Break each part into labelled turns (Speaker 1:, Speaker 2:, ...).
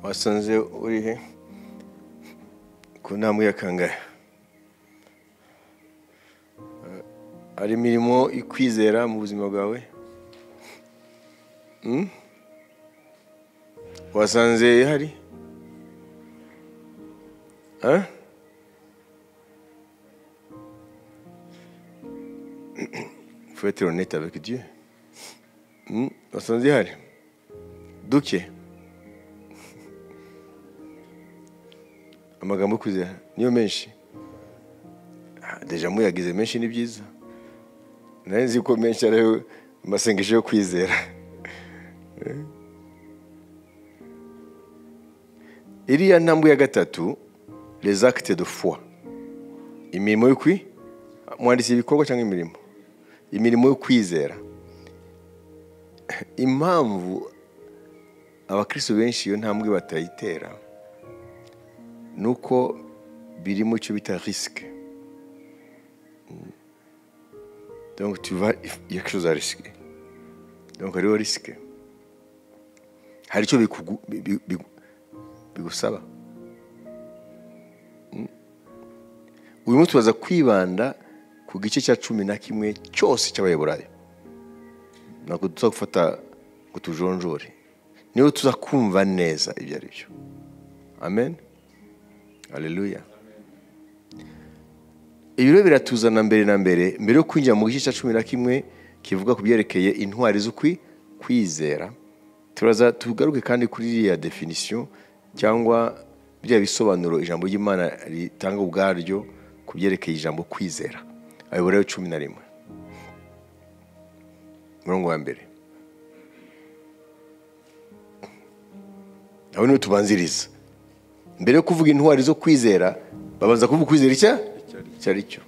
Speaker 1: Wasanze uri he ku ntambwe ya kangahe? Hari imirimo ikwizera mu buzima bwawe? Wasanze ihari? Faut être honnête avec Dieu. Wasanze ihari? Duke amagambo kwizera niyo menshi. Deja muyagize menshi ni byiza. Nari nzi ko menshi ari amasengesho yo kwizera. Iriya ntambwe ya gatatu, les actes de foi. Imirimo yo kwi mwanditse ibikorwa cyangwa imirimo? Imirimo yo kwizera. Impamvu abakristo benshi iyo ntambwe batayitera nuko birimo icyo bita risque. Donc tu vas, il y a quelque chose à risquer. Donc hariho risque. Hari icyo bigusaba. Uyu munsi tubaza kwibanda ku gice cya 11 cyose cy'Abaheburayo. Ntabwo tuza gufata ngo tujonjore. Niyo tuza kumva neza ibyo ari byo. Amen. Haleluya. Ibiro biratuzana mbere na mbere mbere yo kwinjira mu gice cya 11 kivuga ku byerekeye intwari z'ukwi kwizera. Turaza tugaruke kandi kuri iriya definition cyangwa biriya bisobanuro ijambo ry'Imana ritanga ubwaryo ku byerekeye ijambo kwizera. Abaheburayo 11 murongo wa mbere. Aho niho tubanziriza. Mbere yo kuvuga intwari zo kwizera babanza kuvuga kwizera icya cyari cyo.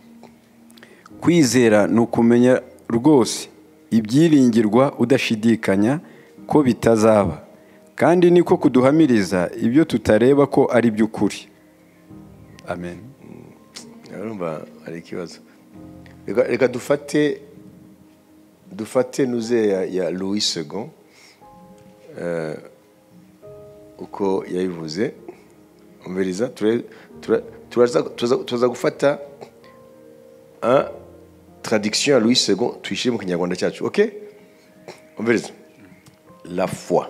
Speaker 2: Kwizera ni ukumenya rwose ibyiringirwa udashidikanya ko bitazaba, kandi niko kuduhamiriza ibyo tutareba ko ari by'ukuri. Amen.
Speaker 1: Urumva ari ikibazo. Reka dufate nuze ya Louis II uko yabivuze. Umviriza, turaza gufata traduction ya Louis II tuyishyire mu kinyarwanda cyacu. OK? Umviriza. La foi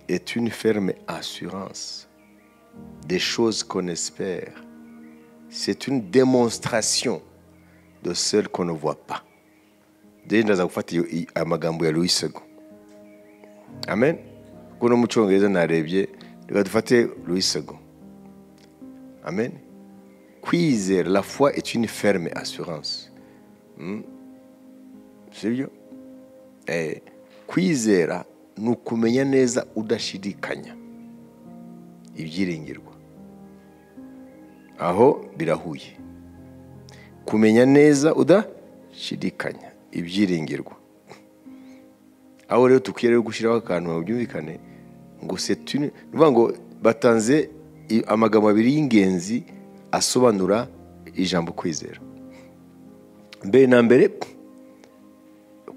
Speaker 1: est une ferme assurance des choses qu'on espère. C'est une démonstration de celles qu'on ne voit pas. Ndaza gufata amagambo ya Louis II. Amen. Kuno mu cyongereza narebye, reka dufate Louis II. Amen. Kwizera, la foi est une ferme assurance. Sibyo? Kwizera ni ukumenya neza udashidikanya ibyiringirwa. Aho birahuye. Kumenya neza udashidikanya ibyiringirwa. Aho rero tukwiye rero gushyiraho akantu ngo byumvikane ngo c'est une, ngo batanze amagambo abiri y'ingenzi asobanura ijambo kwizera. Mbere na mbere,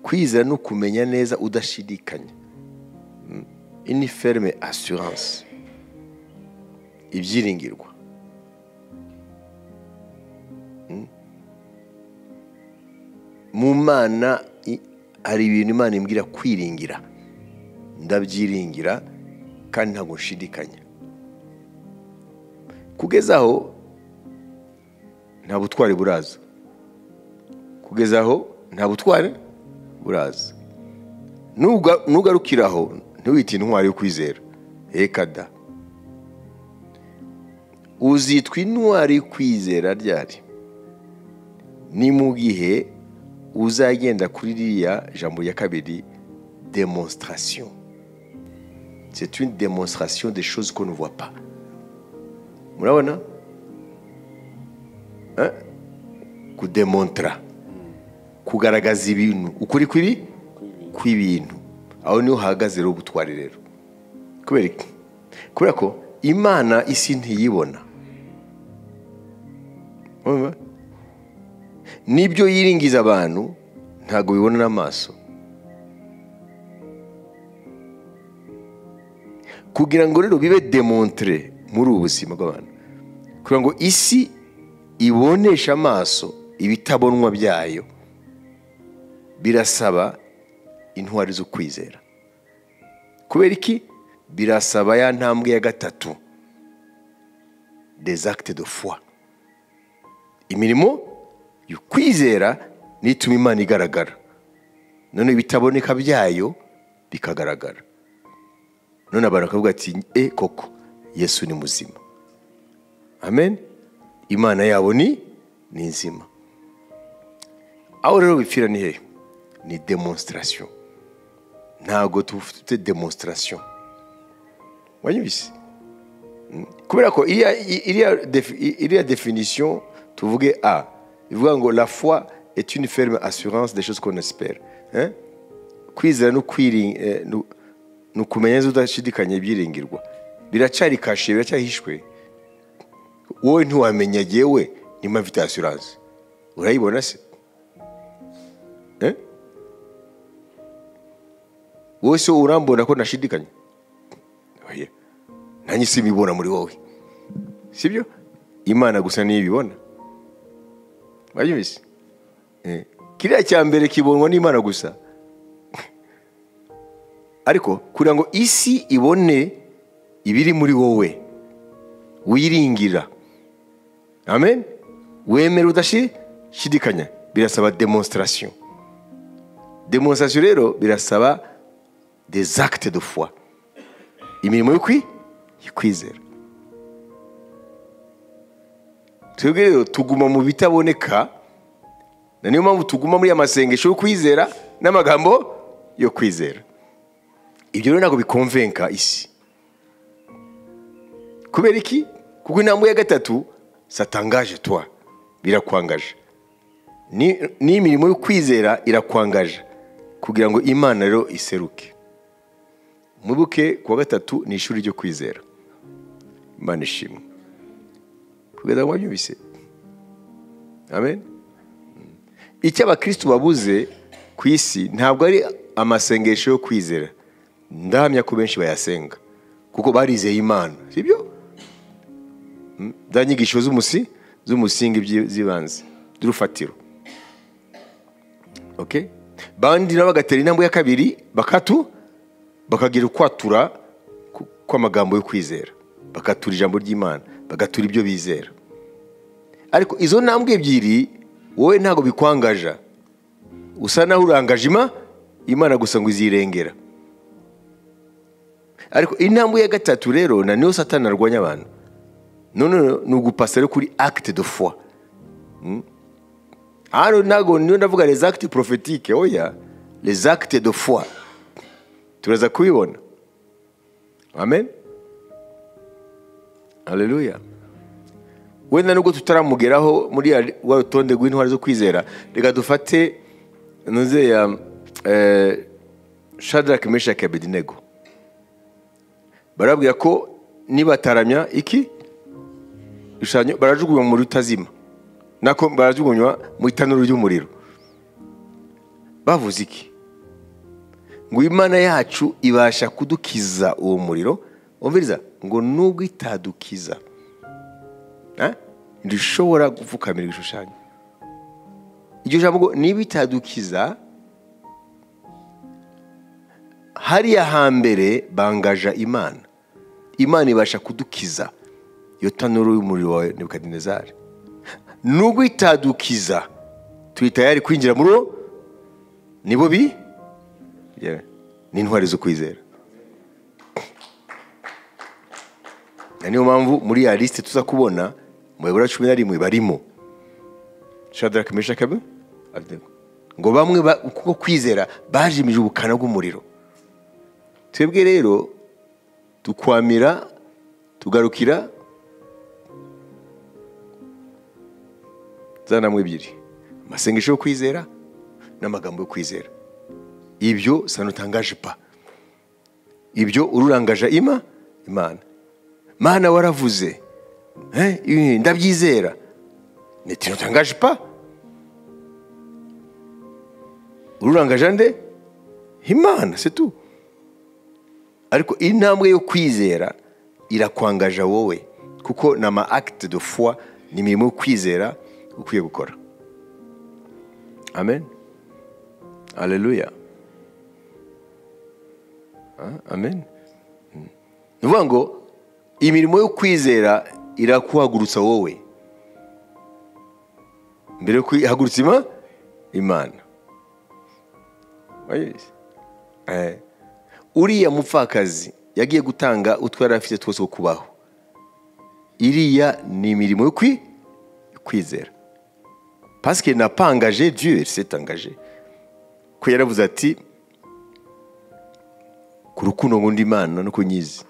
Speaker 1: kwizera no kumenya neza udashidikanya. Une ferme assurance. Ibyiringirwa. Mu Mana hari ibintu Imana imbwira kwiringira. Ndabyiringira kandi ntabwo nshidikanya. Kugeza aho nta butwari buraza. Kugeza aho nta butwari buraza. Nugarukiraho ntiwite intwari yo kwizera. Ekada. Uzitwa intwari yo kwizera ryari? Ni mu gihe uzagenda kuri ririya jambo ya kabiri, démonstration. C'est une démonstration des choses qu'on ne voit pas. Murabona? Kudemontra. Kugaragaza ibintu. Ukuri kwibi? Kw'ibintu. Aho niho hahagaze rero ubutwari rero. Kubera iki? Kubera ko Imana isi ntiyibona. Urumva? Nibyo yiringiza abantu ntago bibona n'amaso. Kugira ngo rero bibe démontré muri ubu buzima bw'abantu, kugira ngo isi iboneshe amaso ibitabonwa byayo, birasaba intwari zo kwizera. Kubera iki? Birasaba ya ntambwe ya gatatu, des actes de foi. Imirimo yo kwizera nituma Imana igaragara, none ibitaboneka byayo bikagaragara. None abantu bakavuga ati koko Yesu ni muzima. Amen. Imana yabo ni nzima. Aho rero bipfira ni hehe? Ni demonstration. Ntabwo tufite demonstration. Wanyumvise? Kubera ko iriya définition tuvuge a ivuga ngo la foi est une ferme assurance des choses qu'on espère. Hein? Kwizera no no kumenya neza udashidikanya ibyiringirwa. Biracyari kashe, biracyahishwe. Wowe ntiwamenya jewe nimba mfite assurance. Urayibona se? Wowe se urambona ko nashidikanya? Oya. Nanjye simibona muri wowe. Sibyo? Imana gusa niyo ibibona. Wayumvise? Kiriya cya mbere kibonwa n'Imana gusa. Ariko kugira ngo isi ibone ibiri muri wowe, wiringira. Amen. Wemera udashidikanya, birasaba demonstration. Demonstration rero birasaba des actes de foi. Imirimo yo kwizera. Twebwe rero tuguma mu bitaboneka, na niyo mpamvu tuguma muri amasengesho yo kwizera n'amagambo yo kwizera. Ibyo rero ntabwo bikonvenka isi. Kubera iki? Kuko intambwe ya gatatu satangaje toi, birakwangaje. Ni imirimo yo kwizera irakwangaje kugira ngo Imana rero iseruke. Mubuke kuwa gatatu ni ishuri ryo kwizera. Imana ishimwe. Kugeza wabyumvise. Amen. Icyo abakristo babuze ku isi ntabwo ari amasengesho yo kwizera. Ndahamya ko benshi bayasenga kuko barizeye Imana, sibyo? Danyigisho z'umusingi z'ibanze d'urufatiro. Okay? Bandi nabo bagatera intambwe ya kabiri bakagira ukwatura kw'amagambo yo kwizera, bakatura ijambo ry'Imana, bagatura ibyo bizera. Ariko izo ntambwe ebyiri wowe ntago bikwangaja, usa naho urangaje Imana gusa ngo izirengera. Ariko intambwe ya gatatu rero na niyo Satani arwanya abantu. None ni ugupasa rero kuri acte de foi. Hano nago niyo ndavuga les actes prophétiques, oya, les actes de foi. Turaza kubibona. Amen. Haleluya. Wenda nubwo tutaramugeraho muri wa rutonde rw'intwari zo kwizera, reka dufate nuze ya Shadrach, Meshach, Abednego. Barabwira ko nibataramya iki ibishushanyo barajugunywa mu rutazima, nako barajugunywa mu itanuru ry'umuriro. Bavuze iki? Ngo Imana yacu ibasha kudukiza uwo muriro. Umviriza ngo nubwo itadukiza, ndushobora gupfukamira igishushanyo. Iryo jambo ngo niba itadukiza, hariya hambere bangaja Imana. Imana ibasha kudukiza iyo tanuru y'umuriro wa Nebukadinezari. Nubwo itadukiza, turi tayari kwinjira muri wo, nibo bi ni intwari zo kwizera. Na niyo mpamvu muri ya liste tuza kubona mu Heburayo 11 barimo Shadrach, Meshach, Abednego, ngo bamwe kuko kwizera bajimije ubukana bw'umuriro. Twebwe rero tukwamira tugarukira zanamwe ebyiri, amasengesho yo kwizera n'amagambo yo kwizera. Ibyo sanutangaje pa, ibyo ururangaje Imana. Mana waravuze, ndabyizera, ntinutangaje pa, ururangaje nde? Imana, c'est tout. Ariko intambwe yo kwizera irakwangaja wowe, kuko ni ama acte de foi, ni imirimo yo kwizera ukwiye gukora. Amen, haleluya, amen. Ni ukuvuga ngo imirimo yo kwizera irakuhagurutsa wowe mbere yo kwihagurutsa Imana. Uriya mupfakazi yagiye gutanga utwo yari afite twose wo kubaho. Iriya ni imirimo yo kwizera. Parce qu'il n'a pas engagé Dieu, il s'est engagé. Ko yaravuze ati ku rukundo nkunda Imana no kunyizi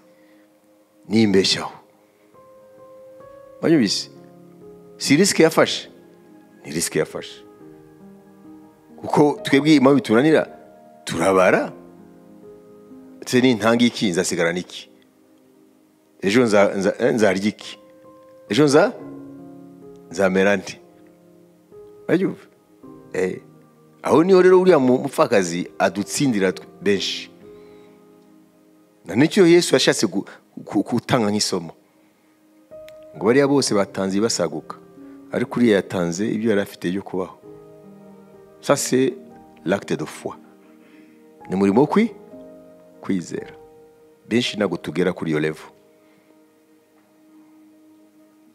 Speaker 1: nimbeshyaho. Banyubise. Si risque yafashe, ni risque yafashe. Kuko twebwe impamvu bitunanira turabara. Ese nintanga iki nzasigara niki? Ejo nzarya iki? Ejo nzamera nte? Bayumva? Aho niho rero uriya mupfakazi adutsindira benshi. Na nicyo Yesu yashatse gutanga nk'isomo. Ngo bariya bose batanze basaguka, ariko uriya yatanze ibyo yari afite byo kubaho. Ça c'est l'acte de foi. Ni umurimo wo kwizera. Benshi ntabwo tugera kuri iyo level.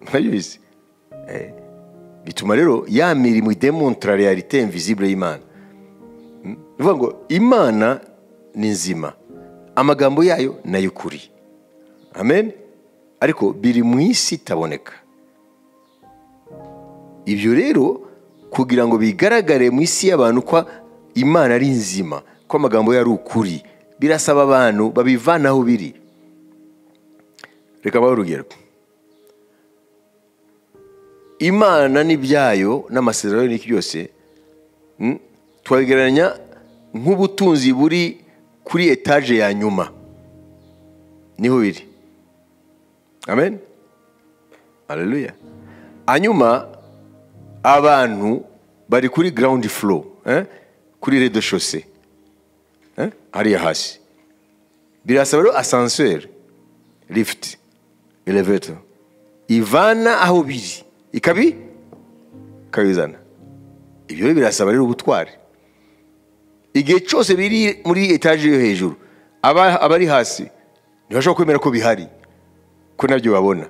Speaker 1: Murabizi? Bituma rero ya mirimo idemontra realite invisible y'Imana. Bivuga ngo Imana ni nzima, amagambo yayo nayo kuri. Amen. Ariko biri mu isi itaboneka. Ibyo rero kugira ngo bigaragare mu isi y'abantu ko Imana ari nzima, ko amagambo yayo ari ukuri, birasaba abantu babivanaho biri. Reka bahe urugero. Imana n'ibyayo n'amasezerano n'iki byose twabigereranya nk'ubutunzi buri kuri etage ya nyuma, niho biri. Amen, haleluya. Hanyuma abantu bari kuri ground floor, kuri rez-de-chaussée, hariya hasi. Birasaba rero ascenseur, lift, elevator ivana aho biri ikabizana. Ibyo birasaba rero ubutwari. Igihe cyose biri muri etage yo hejuru, abari hasi ntibashobora kwemera ko bihari, ko nabyo babona.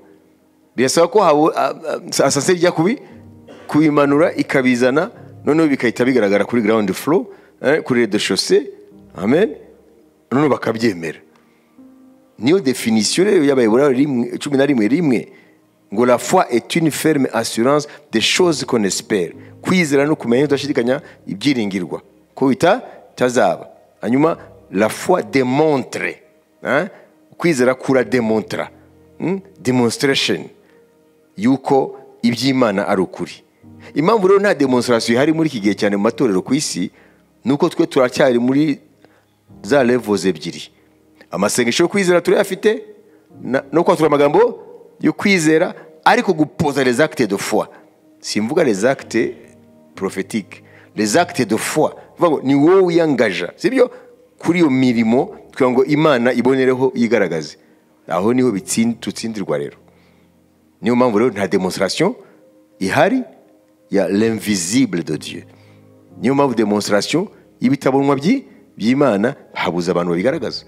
Speaker 1: Birasaba ko ascenseur ijya kubimanura ikabizana, noneho bikahita bigaragara kuri ground floor, kuri rez-de-chaussée. Amen. Noneho bakabyemera. Niyo definition rero y'Abaheburayo 11:1 ngo la foi est une ferme assurance des choses qu'on espère. Kwizera no kumenya udashidikanya ibyiringirwa ko bitazaba. Hanyuma la foi démontre, kwizera kura démontra, demonstration yuko iby'Imana ari ukuri. Impamvu rero nta demonstration ihari muri iki gihe cyane mu matorero ku isi, nuko twe turacyari muri za levels ebyiri. Amasengesho yo kwizera turayafite no kwatura amagambo yo kwizera, ariko gupoza les actes de foi. Simvuga les actes prophétiques, les actes de foi. Vuga ni wowe wiyangaja, sibyo, kuri iyo mirimo kugira ngo Imana ibonereho yigaragaze. Aho niho tutsindirwa rero. Niyo mpamvu rero nta demonstration ihari ya l'invisible de Dieu. Niyo mpamvu demonstration y'ibitabonwa by'Imana habuze abantu babigaragaza.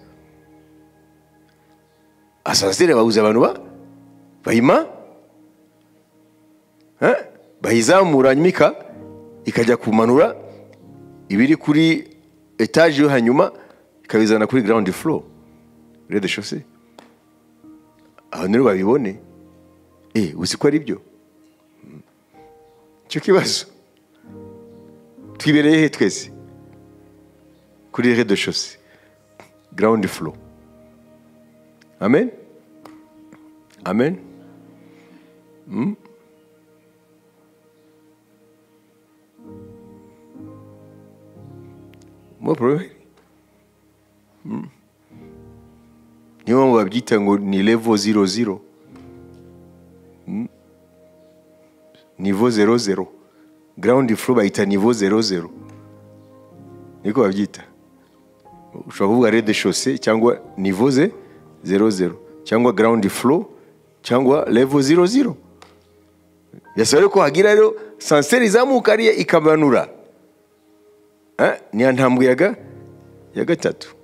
Speaker 1: Asasire babuze abantu bahima, bahizamura nyuma ikajya kumanura ibiri kuri etage yo hanyuma ikabizana kuri ground floor, rez-de-chaussée. Aho niho babibone. Uzi ko ari byo? Cyo kibazo. Twibereye he twese? Kuri rez-de-chaussée, ground floor. Amen. Amen. Mo problème. Niyo mpamvu babyita ngo ni level 00. Niveau 00. Ground floor bayita niveau 00. Niko babyita. Ushobora kuvuga rez-de-chaussée cyangwa niveau 00 cyangwa ground floor cyangwa level 00. Yasaba ko hagira rero ascenseur izamuka hariya ikamanura. Ni ya ntambwe ya gatatu.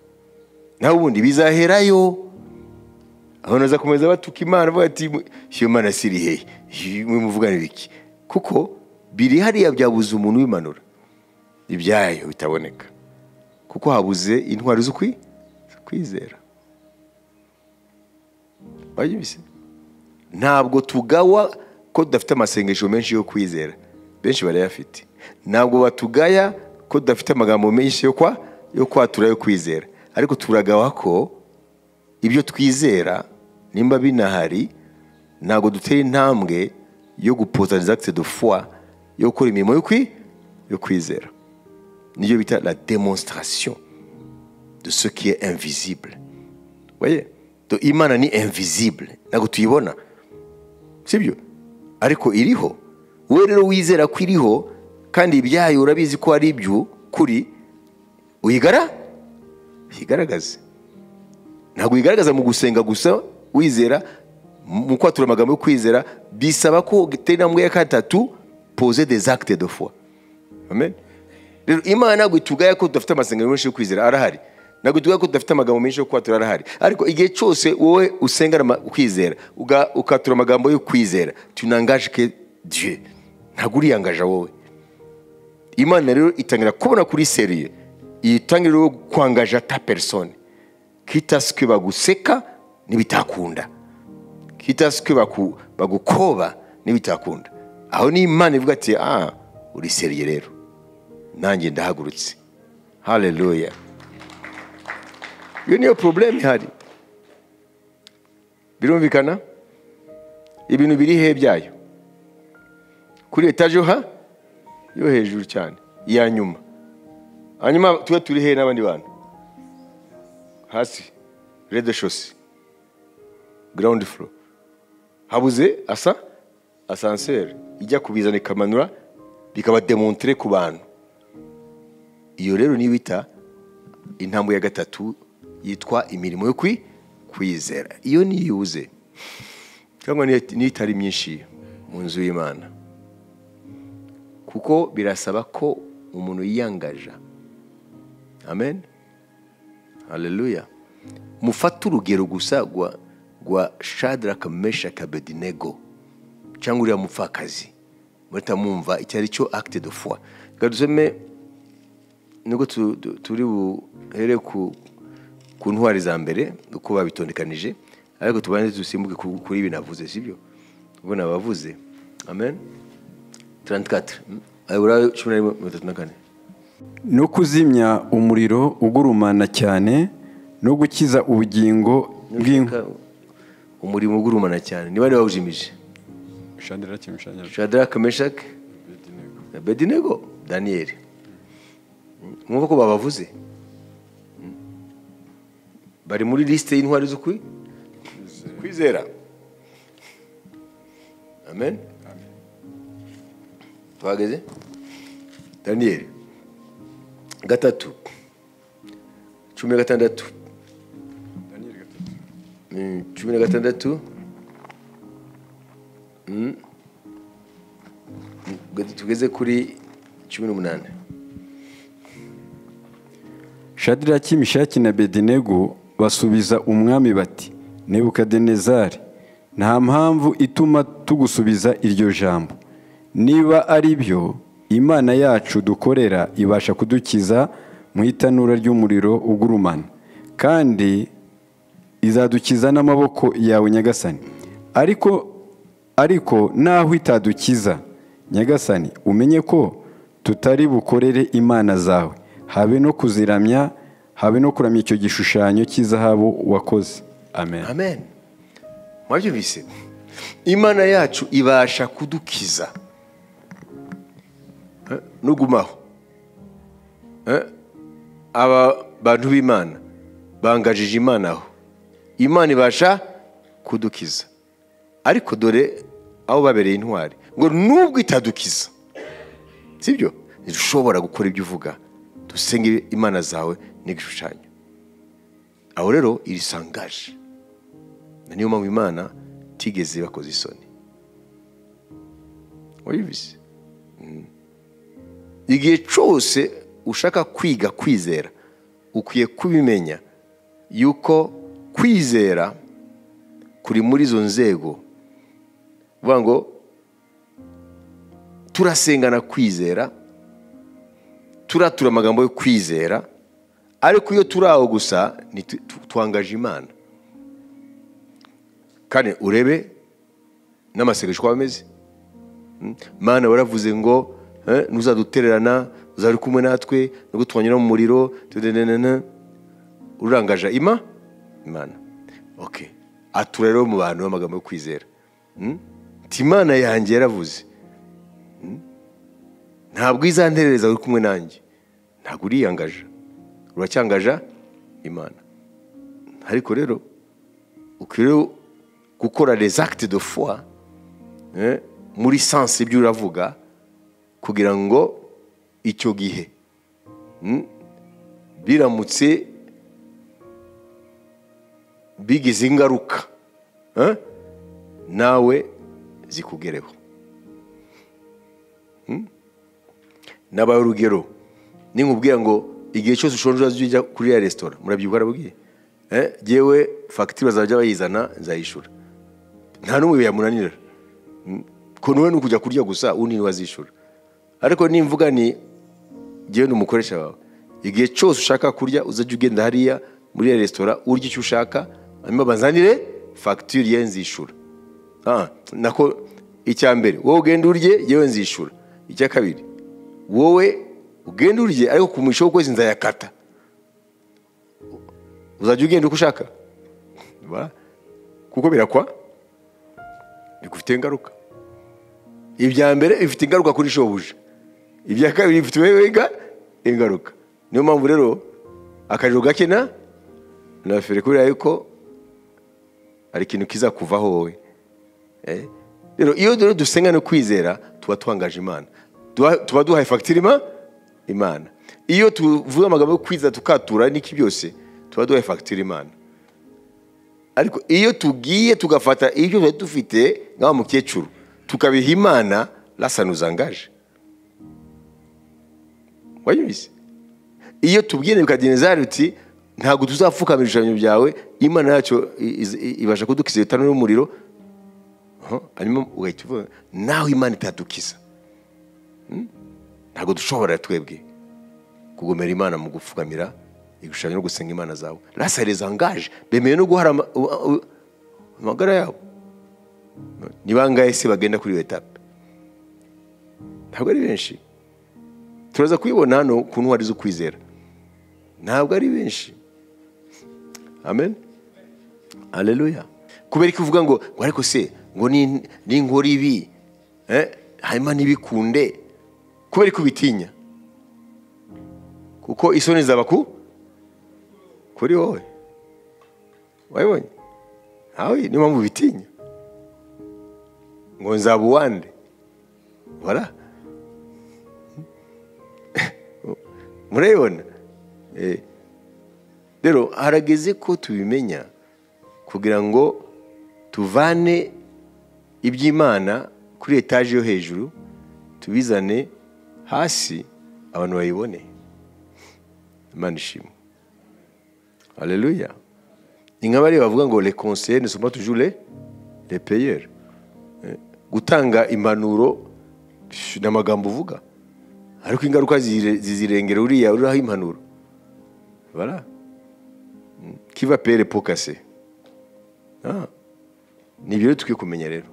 Speaker 1: Naho ubundi bizaherayo. Aho naza komeza batuka Imana bavuga ati iyo Mana siri hehe, mwe muvugana ibiki? Kuko biri hariya byabuze umuntu wimanura ibyayo bitaboneka, kuko habuze intwari zo kwizera. Wabyumvise? Ntabwo tugawa ko tudafite amasengesho menshi yo kwizera, benshi barayafite. Ntabwo batugaya ko tudafite amagambo menshi yo kwatura yo kwizera, ariko turagawa ko ibyo twizera nimba binahari ntabwo dutera intambwe yo gupoza des actes de foi, yo gukora imirimo yo kwizera. Niyo bita la démonstration de ce qui est invisible. Voyez? Donc Imana ni invisible, ntabwo tuyibona, sibyo? Ariko iriho. Wowe rero wizera ko iriho kandi ibyayo urabizi ko ari ibyo kuri, uyigaragaze. Ntabwo uyigaragaza mu gusenga gusa wizera, mu kwatura amagambo yo kwizera. Bisaba ko utera intambwe ya gatatu, poser des actes de foi. Amen. Rero Imana ntabwo itugaya ko tudafite amasengesho menshi yo kwizera, arahari. Ntabwo itugaya ko tudafite amagambo menshi yo kwatura, arahari. Ariko igihe cyose wowe usenga kwizera, ukatura amagambo yo kwizera, tu n'engages que Dieu. Ntabwo uriyangaja wowe. Imana rero itangira kubona kuri sérieux, itangira rero kwangaja ta personne, quitte à ce que baguseka nibitakunda, quitte à ce que bagukoba nibitakunda. Aho ni Imana ivuga ati ah, uri sérieux rero, nanjye ndahagurutse. Haleluya. Iyo niyo problème ihari. Birumvikana? Ibintu biri he byayo? Kuri étage yo hejuru cyane, iya nyuma. Hanyuma tuwe turi he n'abandi bantu? Hasi, rez-de-chaussée, ground floor. Habuze asa ascenseur ijya kubizana ikamanura, bikaba démontré ku bantu. Iyo rero niyo bita intambwe ya gatatu, yitwa imirimo yo kwizera. Iyo niyuze cyangwa niyo itari myinshi mu nzu y'Imana, kuko birasaba ko umuntu yiyangaja. Amen, haleluya. Mufate urugero gusa rwa Shadrach, Meshach, Abednego cyangwa uriya mupfakazi, murahita mwumva icyo ari cyo acte de foi. Reka dusome, nubwo turi buhere ku ntwari za mbere uko babitondekanije, ariko tubanze dusimbuke kuri ibi navuze, sibyo? Ubwo nabavuze. Amen. 34, Abaheburayo 11:34.
Speaker 2: No kuzimya umuriro ugurumana cyane, no gukiza ubugingo bw'inka.
Speaker 1: Umurimo ugurumana cyane, niba bawujimije? Shadrach, Meshach, Abednego, Daniel. Mwumva ko babavuze, bari muri liste y'intwari zo kwizera. Amen. Twageze Daniel 3:16. 16. Tugeze kuri 18.
Speaker 2: Shadiraki, Mishaki na Bedenego basubiza umwami bati: "Nebukadinezari, nta mpamvu ituma tugusubiza iryo jambo. Niba ari byo, Imana yacu dukorera ibasha kudukiza mu itanura ry'umuriro ugurumana, kandi izadukiza n'amaboko yawe, nyagasani. Ariko naho itadukiza, nyagasani, umenye ko tutari bukorere imana zawe, habe no kuziramya, habe no kuramya icyo gishushanyo cy'izahabu wakoze." Amen.
Speaker 1: Amen. Mwabyumvise? Imana yacu ibasha kudukiza. Nugumaho, aba bantu b'Imana bangajije Imana, aho Imana ibasha kudukiza. Ariko dore aho babereye intwari, ngo nubwo itadukiza, sibyo, ntidushobora gukora ibyo uvuga, dusenge imana zawe n'igishushanyo. Aho rero iri sangaje, na niyo mpamvu Imana tigeze bakoze isoni. Wayibise igihe cyose ushaka kwiga kwizera, ukwiye kubimenya yuko kwizera kuri muri izo nzego. Vuga ngo turasengana kwizera, turatura amagambo yo kwizera, ariko iyo turi aho gusa twangaje Imana. Kandi urebe n'amasengesho uko ameze. Mana waravuze ngo ntuzadutererana, uzari kumwe natwe nubwo twanyura mu muriro, urangaje Imana. Okay, atura rero mu bantu amagambo yo kwizera. Imana yanjye yaravuze, ntabwo izanterereza uri kumwe nanjye. Ntabwo uriyangaje, uracyangaja Imana. Ariko rero ukwiriye gukora les actes de foi muri sens ibyo uravuga, kugira ngo icyo gihe biramutse bigize ingaruka nawe zikugereho. Nabaye urugero ninkubwira ngo igihe cyose ushonje uzajya kuri ya restaurant, murabyibuka arabwiye, jewe facture bazajya bayizana nzayishura, nta n'umwe yamunanira, ko nuwe nukujya kurya gusa undi niwazishura. Ariko nimvuga ni jewe n'umukoresha wawe, igihe cyose ushaka kurya uzajya ugenda hariya muri ya restaurant urya icyo ushaka, hanyuma bazanire facture ye nzishura. Nako icya mbere wowe ugenda urye, yewe nzishura. Icya kabiri wowe ugenda urye, ariko ku mwisho w'ukwezi nzayakata, uzajya ugenda uko ushaka, kuko birakwa bigufite ingaruka. Ibya mbere bifite ingaruka kuri shobuja, ibya kabiri bifite wewe ingaruka. Niyo mpamvu rero akariro gake na fere, kubera yuko ari ikintu kizakuvaho wowe. Rero iyo rero dusenga no kwizera tuba twangaje Imana, tuba duhaye facture Imana. Iyo tuvuga amagambo yo kwizera tukatura n'iki byose, tuba duhaye facture Imana. Ariko iyo tugiye tugafata ibyo twari dufite nk'aho mukecuru tukabiha Imana, là ça nous engage. Wayibise iyo tubwiye Nebukadinezari uti ntabwo tuzapfukamira ibishushanyo byawe, Imana yacu ibasha kudukiza itanura y'umuriro, hanyuma ugahita uvuga nawe Imana itadukiza. Ntabwo dushobora twebwe kugomera Imana mu gupfukamira igishushanyo no gusenga Imana zawe. Là ça les engage, bemeye no guhara amagara yabo. Ni bangahe se bagenda kuri iyo etape? Ntabwo ari benshi. Turaza kubibona hano ku ntwari zo kwizera, ntabwo ari benshi. Amen, haleluya. Kubera ko uvuga ngo ariko se ngo ninkora ibi hanyuma ntibikunde, kubera ko ubitinya, kuko isoni zaba kuri wowe. Wabibonye? Ntawe, niyo mpamvu ubitinya ngo nzaba uwande. Voilà, murabibona. Rero harageze ko tubimenya kugira ngo tuvane iby'Imana kuri etaje yo hejuru tubizane hasi abantu bayibone. Imana ishimwe. Haleluya. Ni nk'abari bavuga ngo les conseillers ne sont pas toujours les payeurs. Gutanga impanuro n'amagambo uvuga, ariko ingaruka zizirengera uriya uriho impanuro. Voilà. Qui va payer les pots cassés? Ni ibyo tukwiye kumenya rero.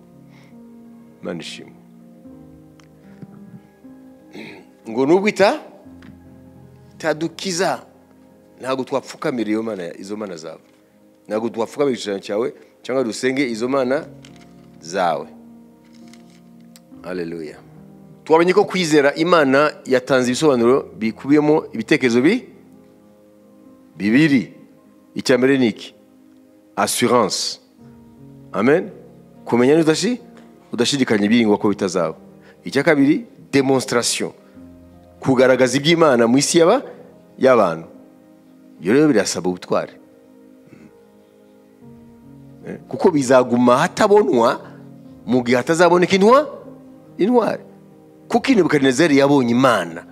Speaker 1: Imana ishimwe. Ngo nubwo itadukiza, ntabwo twapfukamira iyo mana, izo mana zawe, ntabwo twapfukamira igishushanyo cyawe cyangwa dusenge izo mana zawe. Haleluya. Twabonye ko kwizera Imana yatanze ibisobanuro bikubiyemo ibitekerezo bibiri. Icya mbere ni iki? Assurance. Amen. Kumenya udashidikanya ibyiringwa ko bitazaba. Icya kabiri, demonstration, kugaragaza iby'Imana mu isi y'abantu. Ibyo rero birasaba ubutwari. Kuko bizaguma hatabonwa mu gihe hatazaboneka intwari. Kuko Nebukadinezari yabonye Imana.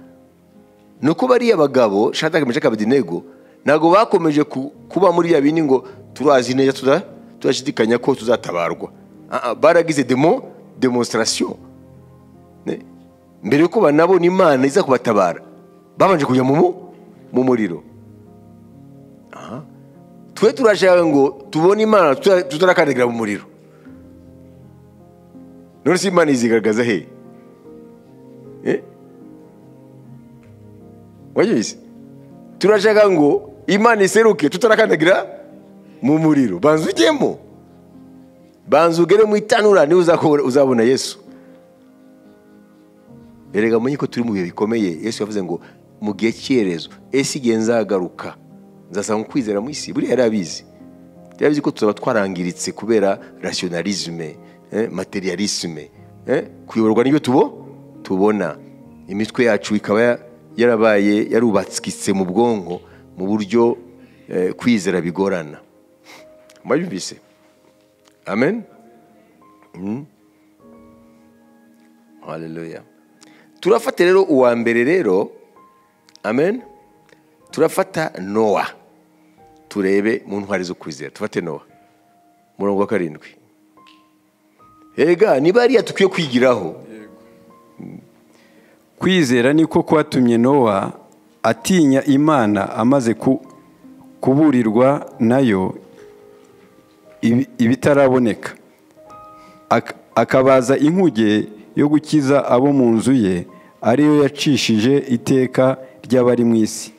Speaker 1: Nuko bariya bagabo Shadraka, Meshaki, Abedenego ntabwo bakomeje kuba muri ya bindi ngo turazi neza turashidikanya ko tuzatabarwa. Baragize demonstration. Mbere yuko banabona Imana iza kubatabara, babanje kujya mu muriro. Twe turashaka ngo tubone Imana tutarakandagira mu muriro. None se Imana izigaragaza he? Wabyumvise? Turashaka ngo Imana iseruke tutarakandagira mu muriro. Banza ujyemo, banza ugere mu itanura, niwe uzabona Yesu. Erega mumenye ko turi mu bihe bikomeye. Yesu yavuze ngo mu gihe cy'iherezo, ese igihe nzagaruka nzasanga ukwizera mu isi? Buriya yari abizi, yari abizi ko tuzaba twarangiritse kubera rationalisme, materialisme, kuyoborwa n'ibyo tubona. Imitwe yacu ikaba yarabaye yarubatse mu bwonko mu buryo kwizera bigorana. Mwabyumvise? Amen. Haleluya. Turafata rero uwa mbere rero, amen. Turafata Noa, turebe mu ntwari zo kwizera. Tufate Noa murongo wa 7. Erega niba ariya tukwiye kwigiraho.
Speaker 2: Kwizera niko kwatumye Noa atinya Imana amaze kuburirwa nayo ibitaraboneka, akabaza inkuge yo gukiza abo mu nzu ye, ariyo yacishije iteka ry'abari mu isi.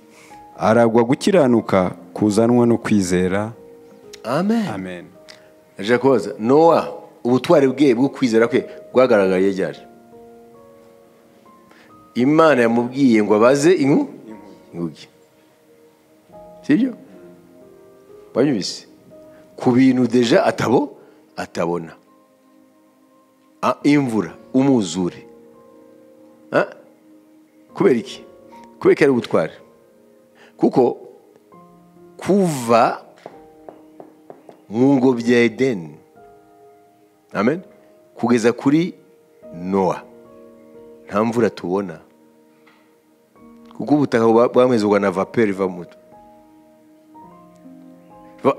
Speaker 2: Aragwa gukiranuka kuzanwa no kwizera.
Speaker 1: Amen. Amen. Jakoza, Noa ubutwari bwe bwo kwizera kwe bwagaragaye ryari? Imana yamubwiye ngo abaze inkuge. Sibyo? Banyumvise? Ku bintu deja atabona. Imvura, umuzure. Kubera iki? Kubera ko ari ubutwari. Kuko kuva mu ngobyi ya Edeni, amen, kugeza kuri Noa, nta mvura tubona. Kuko ubutaka bwamezwa na vapeur iva mu mutwe.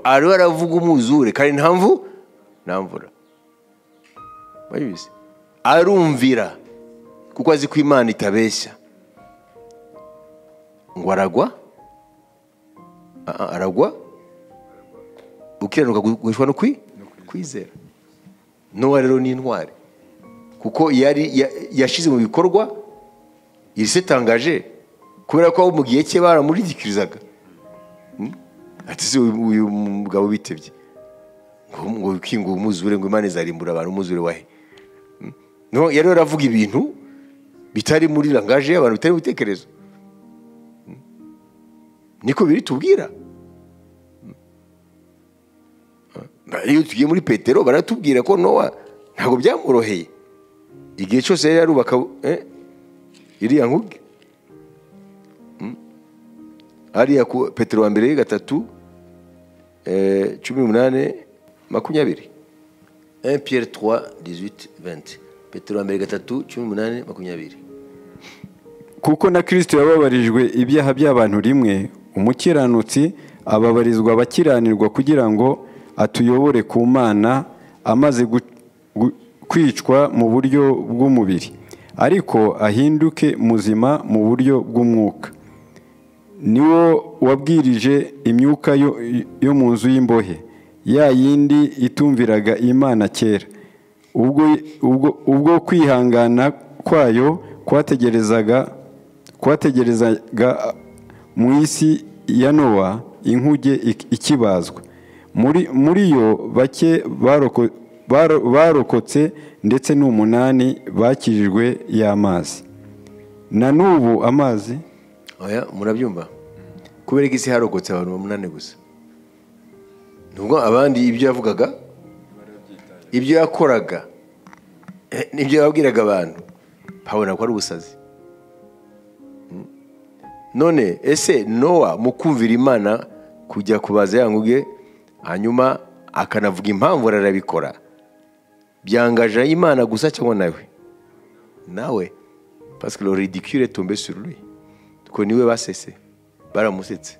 Speaker 1: Ariho aravuga umuzure kandi nta mvura. Bayibizi. Arumvira kuko azi ko Imana itabeshya. Ngo aragwa? Aragwa? Ukiranuka guhishwa no kwizera. Noa rero ni intwari. Kuko yari yashize mu bikorwa, irisetangaje kubera ko mu gihe cye baramurigikirizaga. Ati se uyu mugabo bitebye ngo ukingo umuzure ngo Imana izarimbura abantu, umuzure wahe? No, yari aravuga ibintu bitari muri langage y'abantu, bitari mu bitekerezo. Niko biri tubwira. Iyo tugiye muri Petero baratubwira ko Noa ntabwo byamworoheye. Igihe cyose yari yarubaka iriya nkuge. Ariya ku Petero wa mbere 3 18 20. 1 Pierre 3 18 20. Petero wa mbere 3 18 20.
Speaker 2: Kuko na Kristo yababarijwe ibyaha by'abantu rimwe, umukiranutsi ababarizwa abakiranirwa kugira ngo atuyobore ku Mana, amaze kwicwa mu buryo bw'umubiri, ariko ahinduke muzima mu buryo bw'umwuka. Niwo wabwirije imyuka yo mu nzu y'imbohe, ya yindi itumviraga Imana kera, ubwo kwihangana kwayo kwategerezaga mu isi ya Noa inkuge ikibazwa. Muri yo bake barokotse, ndetse n'umunani bakijijwe y'amazi. Na n'ubu amazi.
Speaker 1: Oya, murabyumva? Kubera iki harokotse abantu 8 gusa? Nubwo abandi ibyo yavugaga, ibyo yakoraga, n'ibyo yabwiraga abantu, babona ko ari ubusazi. None ese Noa mu kumvira Imana kujya kubaza ya nkuge, hanyuma Akanavuga impamvu ararabikora. Byangaje Imana gusa cyangwa nawe? Nawe. Parce que le ridicule est tombé sur lui. Ko niwe basese. Baramusetse.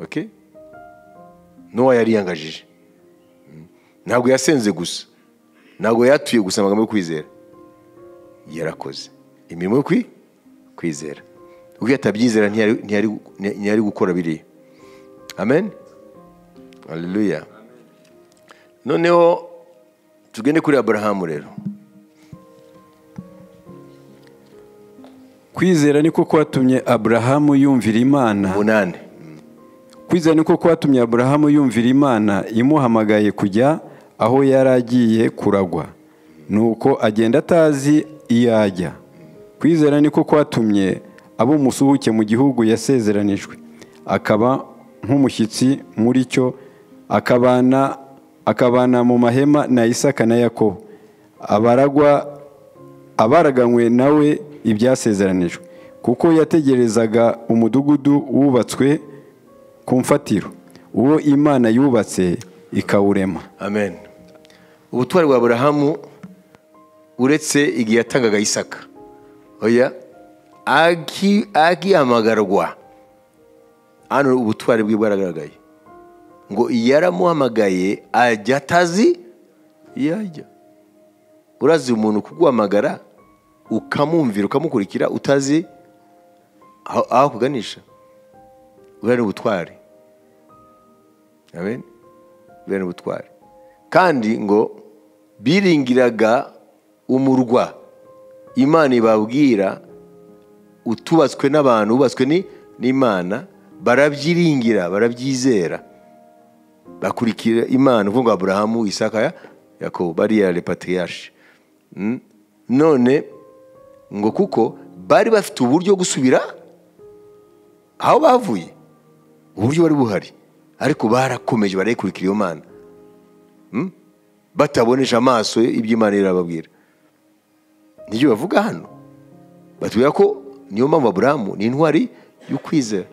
Speaker 1: OK? Nowa yari yangajije. Ntabwo yasenze gusa. Ntabwo yatuye gusa amagambo yo kwizera. Yarakoze imirimo yo kwizera. Ubwo yatabyizera ntiyari gukora biriya. Amen. Haleluya. Noneho tugende kuri Abrahamu rero.
Speaker 2: Kwizera niko kwatumye Abrahamu yumvira Imana.
Speaker 1: 8.
Speaker 2: Kwizera niko kwatumye Abrahamu yumvira Imana imuhamagaye kujya aho yaragiye kuragwa. Nuko agenda atazi iyo ajya. Kwizera niko kwatumye abo umusuhuke mu gihugu yasezeranijwe, akaba nk'umushyitsi muri cyo, akabana mu mahema na Isaka na Yakobo, abaraganywe nawe ibyasezeranijwe, kuko yategerezaga umudugudu wubatswe ku mfatiro, uwo Imana yubatse ikawurema.
Speaker 1: Amen. Ubutwari bwa Abrahamu uretse igihe yatangaga Isaka, oya agihamagarwa, hano ubutwari bwe bwaragaragaye. Ngo yaramuhamagaye ajya atazi yajya. Urazi umuntu kuguhamagara ukamumvira ukamukurikira utazi aho kuganisha, uriya ni ubutwari. Amen. Uriya ni ubutwari. Kandi ngo biringiraga umurwa Imana ibabwira utubatswe n'abantu, ubatswe n'Imana, barabyiringira, barabyizera, bakurikira Imana. Uvuga Abrahamu, Isaka, Yakobo, bariya les patriarches. None ngo kuko bari bafite uburyo gusubira aho bavuye, uburyo bari buhari, ariko barakomeje barayikurikira iyo Mana, batabonesha amaso ibyo Imana irababwira. Nibyo bavuga hano, batubwira ko niyo mpamvu Abrahamu ni intwari y'ukwizera.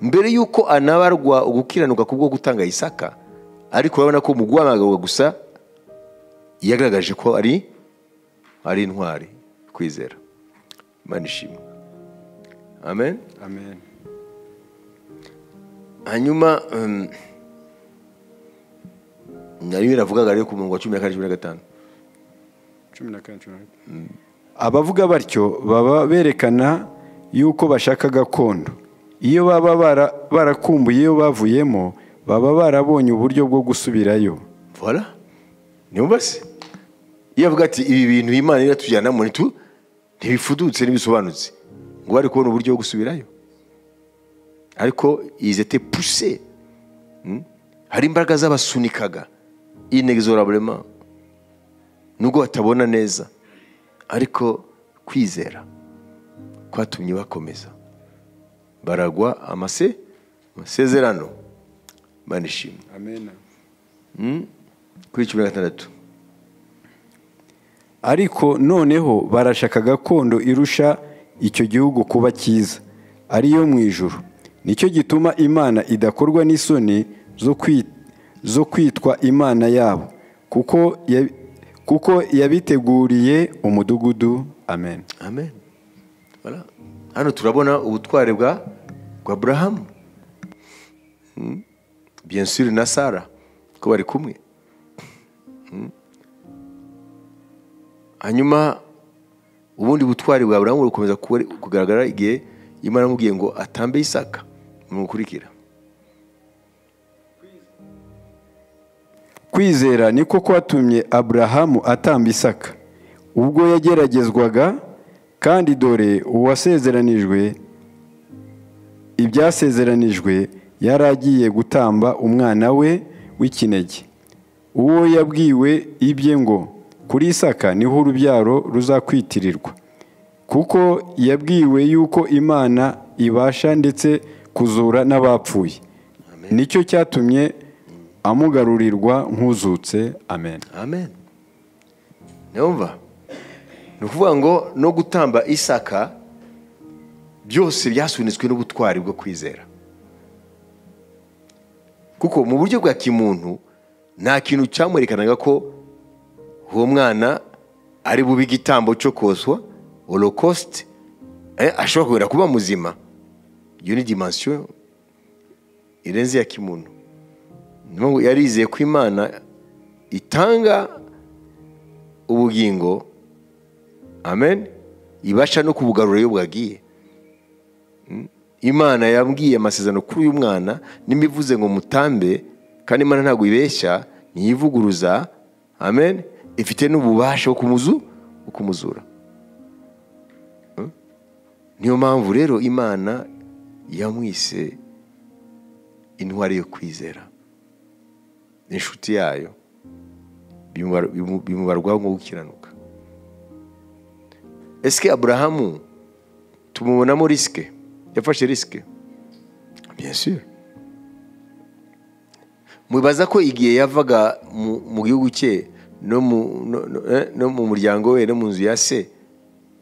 Speaker 1: Mbere yuko anabarwa ugukiranuka kubwo gutanga Isaka, ariko urabona ko mu guhamagarwa gusa yagaragaje ko ari intwari kwizera. Imana ishimwe. Amen.
Speaker 2: Amen.
Speaker 1: Hanyuma nari biravugaga rero ku murongo wa 14 15.
Speaker 2: 14. Abavuga batyo baba berekana yuko bashaka gakondo. Iyo baba barakumbuye iyo bavuyemo, baba barabonye uburyo bwo gusubirayo.
Speaker 1: Voilà. Niyo basi. Iyo avuga ati ibi bintu Imana iratujyanamo ntibifudutse n'ibisobanutse, ngo bari kubona uburyo bwo gusubirayo. Ariko ils étaient poussés. Hari imbaraga zabasunikaga inexorablement, nubwo batabona neza, ariko kwizera kwatumye bakomeza, baragwa amasezerano. Imana ishimwe.
Speaker 2: Amen.
Speaker 1: Kuri 16.
Speaker 2: Ariko noneho barashaka gakondo irusha icyo gihugu kuba cyiza, ariyo mu ijuru. Nicyo gituma Imana idakorwa n'isoni zo kwitwa Imana yabo, kuko yabiteguriye umudugudu. Amen.
Speaker 1: Amen. Voilà. Hano turabona ubutware bwa Abrahamu. Bien sûr na Sara ko bari kumwe. Hanyuma ubundi butwari bwa Abrahamu bukomeza kugaragara igihe Imana amubwiye ngo atambe Isaka. Mukurikira.
Speaker 2: Kwizera niko kwatumye Abrahamu atamba Isaka ubwo yageragezwaga, kandi dore uwasezeranijwe ibyasezeranijwe yaragiye gutamba umwana we w'ikinege, uwo yabwiwe ibye ngo kuri Isaka niho urubyaro ruzakwitirirwa, kuko yabwiwe yuko Imana ibasha ndetse kuzura n'abapfuye. Nicyo cyatumye amugarurirwa nk'uzutse. Amen.
Speaker 1: Amen. Numva ni ukuvuga ngo no gutamba Isaka byose byasunitswe n'ubutwari bwo kwizera. Kuko mu buryo bwa kimuntu nta kintu cyamwerekanaga ko uwo mwana ari bube igitambo cyo koswa, holocauste, ashobora kongera kuba muzima. Iyo ni dimension irenze ya kimuntu. Niyo yarizeye ko Imana itanga ubugingo, amen, ibasha no kubugarura iyo bwagiye. Imana yambwiye amasezerano kuri uyu mwana, nimivuze ngo mutambe, kandi Imana ntabwo ibeshya, ntiyivuguruza, amen, ifite n'ububasha bwo kumuzura. Niyo mpamvu rero Imana yamwise intwari yo kwizera, inshuti yayo, bimubarwaho nko gukiranuka. Eske Abrahamu tumubonamo risque? Yafashe risque, bien sûr. Mubaza ko igihe yavaga mu gihugu cye no mu muryango we no mu nzu ya se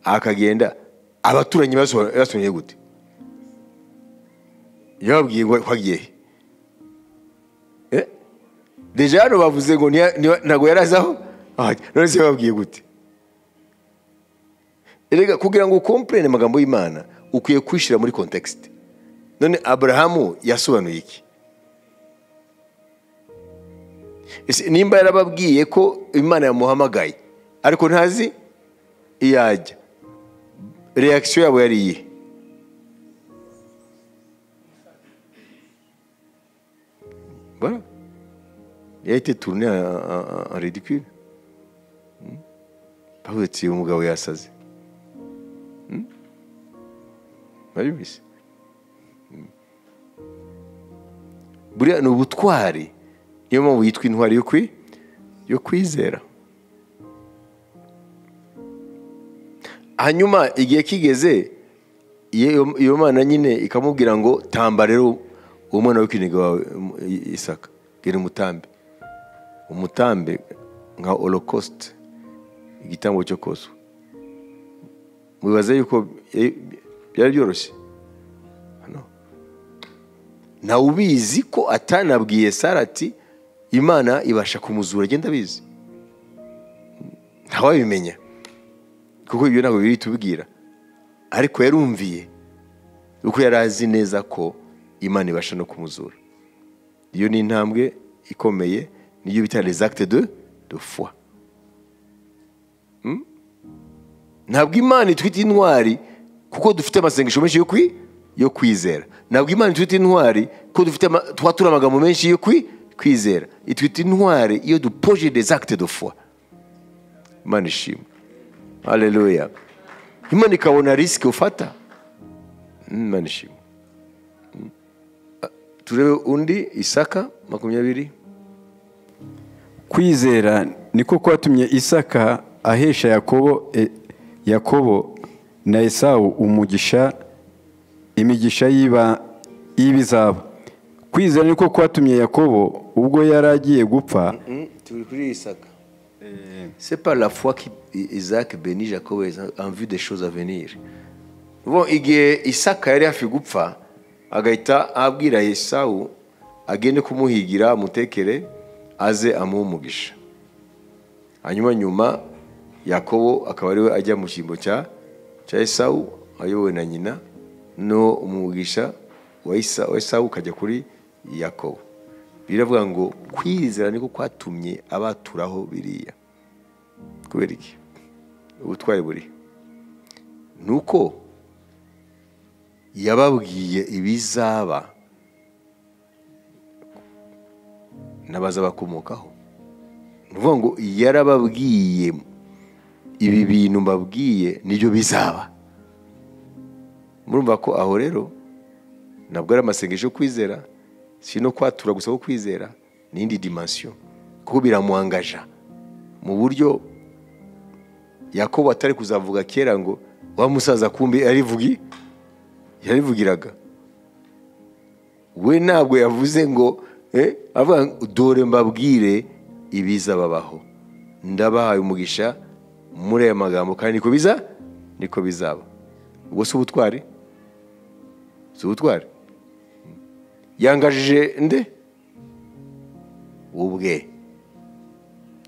Speaker 1: akagenda, abaturanyi basonye gute? Yababwiye ngo kwagiye he? Deja hano bavuze ngo ntago yarazaho, none se bababwiye gute? Erega kugira ngo ukomprene amagambo y'Imana ukwiye kwishira muri context. None Abrahamu yasobanuye iki? Ese nimba yarababwiye ko Imana yamuhamagaye ariko ntazi iyajya, reaction yabo yari iyihe? Voilà. Il a été tourné en ridicule. Bavuze ati umugabo yasaze. Baribise. Buriya ni ubutwari, niyo mpamvu yitwa intwari yo kwizera. Hanyuma igihe kigeze, iyo Mana nyine ikamubwira ngo tamba rero uwo mwana w'ikinege wawe Isaka, gera umutambe, umutambe nka holocauste, igitambo cyo koswa. Mubaze yuko byari byoroshye? No. Na ubizi ko atanabwiye Sara ati Imana ibasha kumuzura, agenda abizi, ntawabimenya kuko ibyo ntabwo biri tubwira, ariko yarumviye uko yari azi neza ko Imana ibasha no kumuzura. Iyo ni intambwe ikomeye, niyo bita les actes de foi. Ntabwo Imana itwita intwari kuko dufite amasengesho menshi yo kwizera. Ntabwo Imana itwita intwari kuko dufite twatura amagambo menshi yo kwizera. Itwita intwari iyo dupoje des actes de foi. Imana ishimwe. Haleluya. Imana ikabona risque ufata. Imana ishimwe. Turebe undi, Isaka 20.
Speaker 2: Kwizera niko kwatumye Isaka ahesha Yakobo na Esawu umugisha, imigisha y'ibizaba. Kwizera niko kwatumye Yakobo ubwo yaragiye gupfa.
Speaker 1: Turi kuri Isaka. C'est par la foi qu'Isaac bénit Jacob en vue des choses à venir. Bon, igihe Isaka yari hafi gupfa, agahita abwira Esawu agende kumuhigira amutekere aze amuhe umugisha. Hanyuma nyuma Yakobo akaba ariwe ajya mu cyimbo cya Esawu ayobowe na nyina, no umugisha wa Esawu ukajya kuri Yakobo. Biravuga ngo kwizera niko kwatumye abaturaho biriya. Kubera iki? Ubutwari buri nuko yababwiye ibizaba n'abaza bakomokaho. Nuvuga ngo yarababwiye ibi bintu mbabwiye nibyo bizaba. Murumva ko aho rero ntabwo ari amasengesho yo kwizera, si no kwatura gusa ko kwizera, n'indi dimension, kuko biramuangaja mu buryo Yakobo atari kuzavuga kera ngo wa musaza kumbi yarivugiraga. We ntabwo yavuze ngo avuga dore mbabwire ibiza babaho, ndabahaye umugisha muri aya magambo kandi niko bizaba. Ubwo si ubutwari? Si ubutwari? Yangajije nde? Ubwe.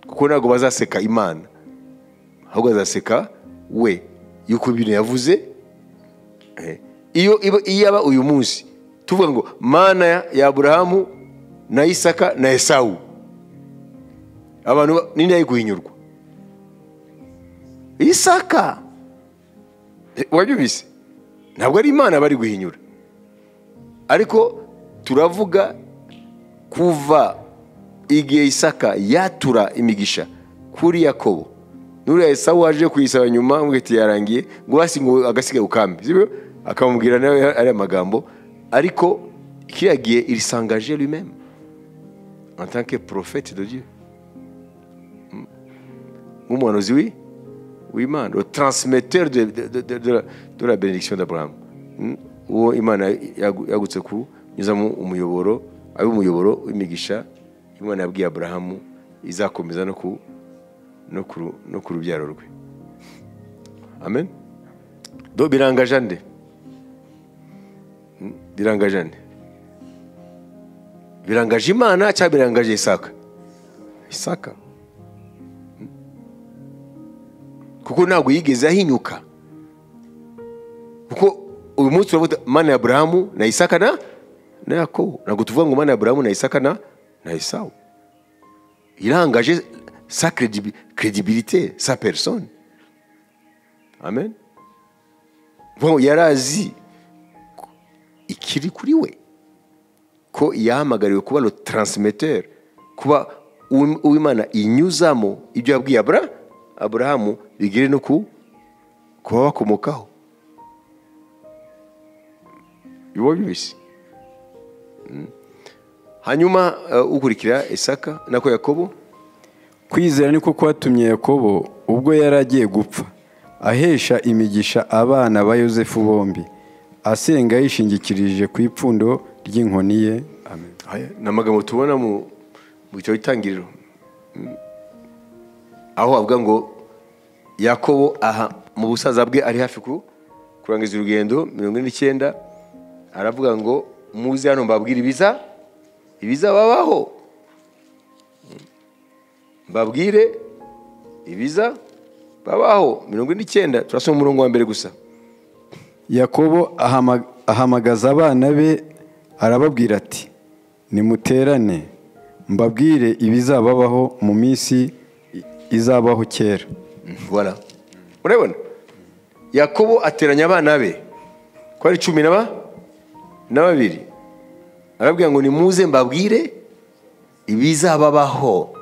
Speaker 1: Kuko ntabwo bazaseka Imana, ahubwo bazaseka we yuko ibintu yavuze. Iyo iyaba uyu munsi tuvuga ngo Mana ya Aburahamu na Isaka na Esawu, abantu ninde yari guhinyurwa? Isaka. Wabyumvise? Ntabwo ari Imana bari guhinyura, ariko turavuga kuva igihe Isaka yatura imigisha kuri Yakobo, nuriya Esawu waje kuyisaba nyuma ngo ati yarangiye, ngo basi ngo agasigaye ukambi, sibyo? Akamubwira nawe ari amagambo, ariko kiriya gihe il s'engageait lui-même en tant que prophète de Dieu, nk'umuhanuzi w'Imana, le transmetteur de la bénédiction d'Abraham, uwo Imana yagutse kunyuzamo umuyoboro, abe umuyoboro w'imigisha Imana yabwiye Abrahamu izakomeza no ku rubyaro rwe. Amen. Do birangaje nde? Birangaje nde? Birangaje Imana cyangwa birangaje Isaka? Isaka. Kuko ntabwo yigeze ahinyuka. Kuko uyu munsi turavuga Mana ya Abrahamu na Isaka na Yakobo. Ntabwo tuvuga ngo Mana ya Abrahamu na Isaka na Esawu. Il a engagé sa crédibilité, sa personne. Amen. Bon, yarazi ikiri kuri we ko yahamagariwe kuba le transmetteur, kuba uw'Imana inyuzamo ibyo yabwiye Abrahamu bigire no kuba bakomokaho. Ibyo hanyuma ukurikira Isaka nako Yakobo.
Speaker 2: Kwizera niko kwatumye Yakobo ubwo yari agiye gupfa ahesha imigisha abana ba Yosefu bombi, asenga yishingikirije ku ipfundo ry'inkoni ye.
Speaker 1: Amen. N'amagambo tubona mu gitabo cy'Itangiriro, aho avuga ngo Yakobo aha mu busaza bwe ari hafi kurangiza urugendo 49, aravuga ngo muze hano mbabwire ibizababaho, mbabwire ibiza babaho. 49 turasoma umurongo wa mbere gusa.
Speaker 2: Yakobo ahamagaza abana be arababwira ati nimuterane mbabwire ibizababaho mu minsi izabaho kera.
Speaker 1: Voilà. Urabona Yakobo ateranya abana be ko ari 12, arababwira ngo nimuze mbabwire ibizababaho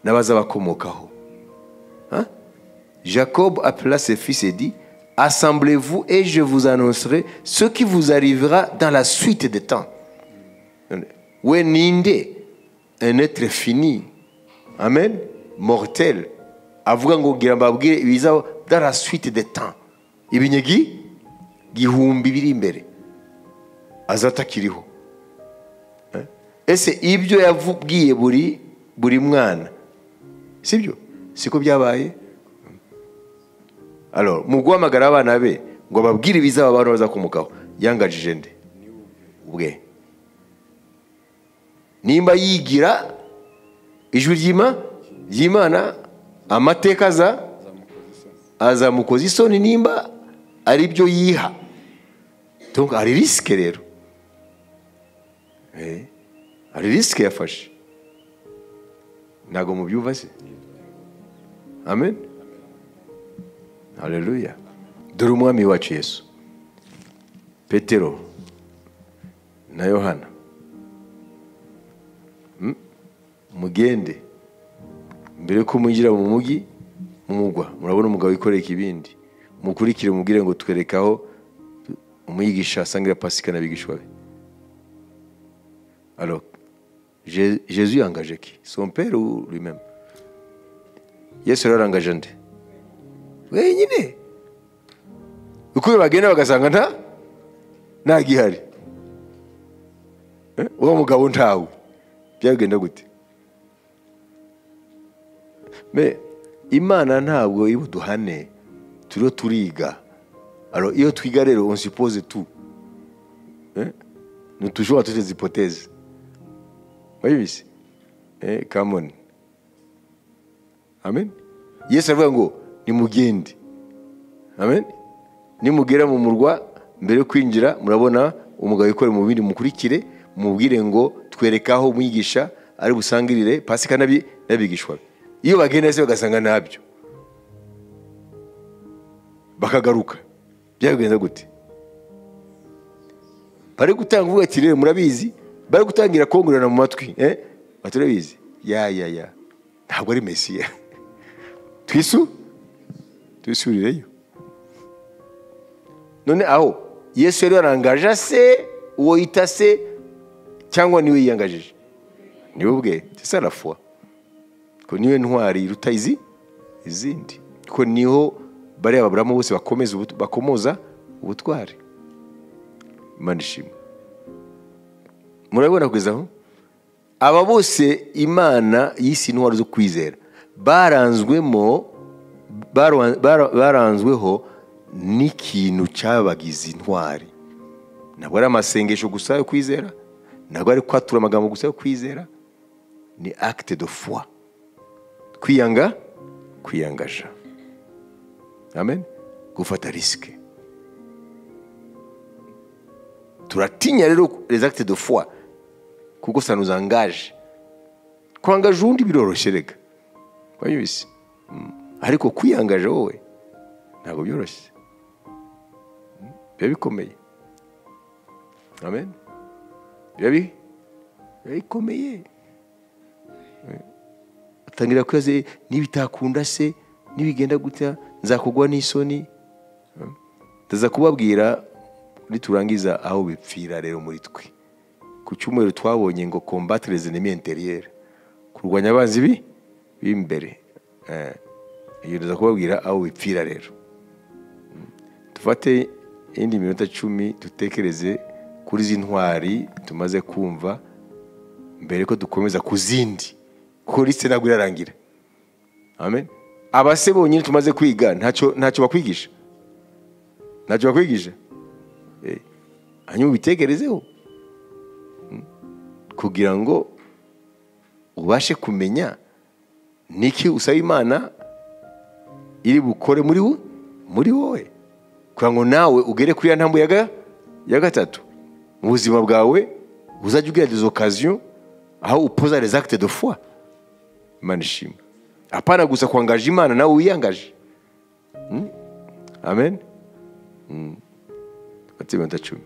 Speaker 1: n'abazabakomokaho. Jacob appela ses fils et dit: assemblez-vous et je vous annoncerai ce qui vous arrivera dans la suite des temps. We ninde, un être fini, amen, mortel, avuga ngo ngira mbabwire ibizabaho dans la suite des temps, ibinyegi gihumbi biri imbere azatakiriho. Ese ibyo yavubwiye buri mwana, sibyo? Siko byabaye? Alors mu guhamagara abana be ngo babwire ibizaba abantu bazakomokaho, yangajije nde? Ubwe. Nimba yigira ijwi ry'Imana, amateka azamukoza isoni nimba ari byo yiha. Donc ari risque rero. Ari risque yafashe. Ntago mubyumva se? Amen. Haleluya. Dore umwami wacu Yesu, Petero na Yohana, mugende mbere ko mwinjira mu mugi mumugwa, murabona umugabo wikoreye ikibindi, mukurikire mubwire ngo twerekaho umwigisha asangira Pasika n'abigishwa be. Alors Jésus engagé qui? Son père ou lui-même? Yesu yaranganje nde? Wenyine. Uko bagenda bagasanga nta gihari. Uwo mugabo ntawe. Byagenda gute? Mais Imana ntabwo ibuduhane, turiho turiga. Alors iyo twiga rero on suppose tout. Nous toujours à toutes les hypothèses. Voyez? Come on. Amen. Yesu aravuga ngo nimugende. Amen. Nimugera mu murwa mbere yo kwinjira murabona umugabo wikoreye mu bindi, mukurikire mubwire ngo twereke aho umwigisha ari busangirire Pasika n'abigishwa be. Iyo bagenda se bagasanga nabyo bakagaruka, byagenda gute? Bari gutanga uvuga ati rero murabizi, bari gutangira kongorana mu matwi, baturabizi ya ntabwo ari Mesiya. Twisurireyo. None aho Yesu yari yarangaje se uwo yita se cyangwa niwe yiyangajije? Niwe ubwe. C'est ça la foi. Ko niwe ntwari iruta izindi, ko niho bari Aburahamu bose bakomeza bakomoza ubutwari. Imana ishimwe. Murabona kugeza aho aba bose Imana y'isi intwari zo kwizera baranzweho n'ikintu cyabagize intwari. Ntabwo ari amasengesho gusa yo kwizera, ntabwo ari kwatura amagambo gusa yo kwizera, ni acte de foi. Kwiyanga, kwiyangaja. Amen. Gufata risque. Turatinya rero les actes de foi kuko ça nous engage. Kwangaje undi biroroshye rega. Wayibise. Ariko kwiyangaje wowe ntabwo byoroshye. Biba bikomeye. Amen. Biba bikomeye. Atangira kwibaza nibitakunda se, nibigenda gutya nzakugwa n'isoni. Ndaza kubabwira niturangiza aho bipfira rero muri twe. Ku cyumweru twabonye ngo combattre les ennemis intérieurs, kurwanya abanzi b'imbere. Iyo ndaza kubabwira aho bipfira rero. Dufate indi minota 10 dutekereze kuri izi ntwari tumaze kumva mbere ko dukomeza kuzindi, kuko liste ntabwo irarangira. Amen. Abase bonyine tumaze kwiga ntacyo bakwigisha. Ntacyo bakwigisha. Hanyuma ubitekerezeho kugira ngo ubashe kumenya niki usaba Imana iri bukore muri wowe, kugira ngo nawe ugere kuri ya ntambwe ya gatatu mu buzima bwawe, uzajya ugira des occasions aho upoza les actes de foi. Imana ishimwe. Apana gusa kwangaje Imana, nawe wiyangaje. Amen. Ati minota 10.